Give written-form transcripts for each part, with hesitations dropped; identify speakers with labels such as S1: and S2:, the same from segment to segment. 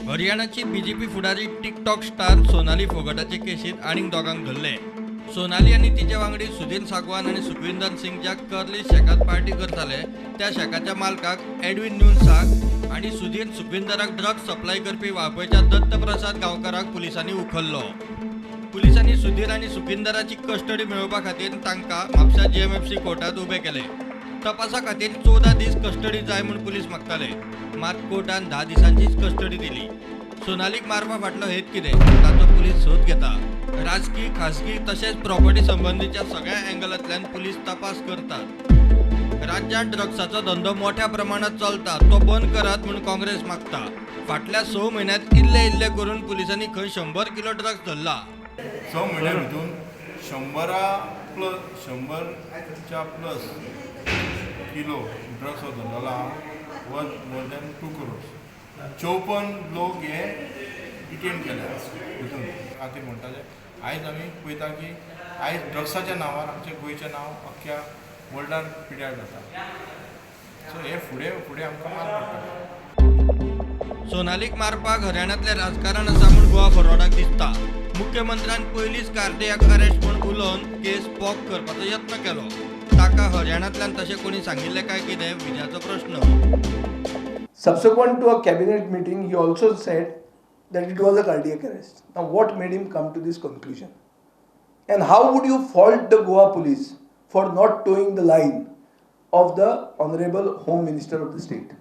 S1: हरियाणाची BJP फुडारी TikTok star Sonali फोगटाचे केशीत आनीक दोगांक धरले. सोनाली आनी तिचे वांगडी सुधीर सागवान आनी सुखविंदर सिंग ज्या कर्ली शॅकात पार्टी करताले त्या शॅकाच्या मालकाक एडविन न्यून्साक आनी सुधीर सुखविंदराक ड्रग्ज सप्लाय करपी वाळपयच्या दत्तप्रसाद गांवकाराक पुलिसांनी उखल्लो. पुलिसांनी सुधीर आनी सुखविंदराची कस्टडी मेळोवपा खातीर तांकां म्हापसा जीएमएफसी कोर्टात उबे केले. तपासा खातीर 14 दीस कस्टडी जाय म्हूण पुलीस मागताले, मात कोर्टान 10 दिसांचीच कस्टडी दिली. सोनालीक मारपा फाटलो हेत कितें ताचो पुलीस सोद घेता. राजकी, खासगी तशेंच प्रॉपर्टी संबंदीच्या सगळ्या अँगलांतल्यान पुलीस तपास करतात. राज्यांत ड्रग्साचो धंदो मोठ्या प्रमाणात चलता तो बंद करात म्हूण काँग्रेस मागता. फाटल्या 6 म्हयन्यांत इल्ले इल्ले करून पुलिसांनी खंय 100 किलो ड्रग्स धरला.
S2: 6 म्हयन्या भितून 100च्या प्लस किलो ड्रग्स हो धरलेलो आहा, वर्थ मोर दॅन 2 करोड्स. 54 लोक हे डिटेन केल्या भितून. खातीर म्हणटा ते आयज आमी पळयता की आयज ड्रग्साच्या नांवार आमच्या गोंयचें नांव अख्ख्या वर्ल्डान पिड्यार जाता. सो हे फुडें फुडें आमकां मार पडटा.
S1: सोनालीक मारपाक हरियाणांतलें राजकारण आसा म्हूण गोवा फॉरवर्डाक दिसता. मुख्यमंत्र्यान पयलींच कार्डियाक अरेस्ट म्हूण उलोवन केस पॉक करपाचो यत्न केलो. ताका हरियाणांतल्यान तशें कोणी सांगिल्लें काय कितें विजाचो प्रश्न.
S3: Subsequent to a cabinet meeting, he also said that it was a cardiac arrest. Now, what made him come to this conclusion? And how would you fault the Goa police for not towing the line of the Honorable Home Minister of the state?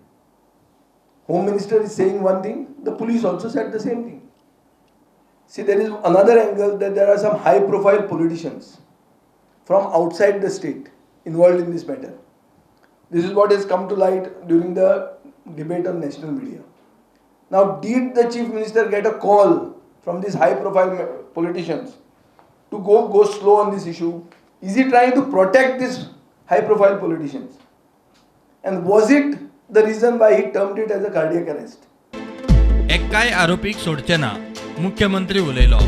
S3: Home Minister is saying one thing, the police also said the same thing. See, there is another angle that there are some high profile politicians from outside the state involved in this matter. This is what has come to light during the debate on national media. Now, did the Chief Minister get a call from these high profile politicians to go slow on this issue? Is he trying to protect these high profile politicians? And was it the reason why he termed it as a cardiac arrest?
S1: एकाय आरोपीक सोडचे ना, मुख्यमंत्री उलयलो.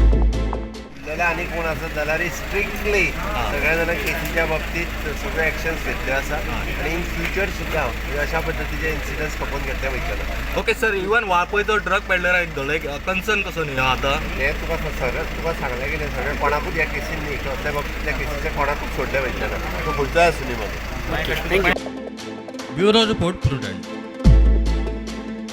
S4: जाल्यार आनी कोण आसत जाल्यार स्ट्रिक्टली सगळ्या जाणां केसीच्या बाबतीत सगळे एक्शन्स घेतले आसा आनी इन फ्युचर सुद्दां अशा पद्दतीचे इन्सिडंट्स खपोवन घेतले वयतले.
S5: ओके सर, इवन वाळपयचो ड्रग पेडलर धरले, कन्सर्न कसो न्ही आतां?
S4: हें तुका सगळें तुका सांगलें कितें, सगळें कोणाकूच ह्या केसीन न्ही, असल्या बाबतींतल्या केसीचे कोणाकूच सोडले वयतले ना, तो खंयचोय आसूं न्ही मागीर.
S1: Bureau report, prudent.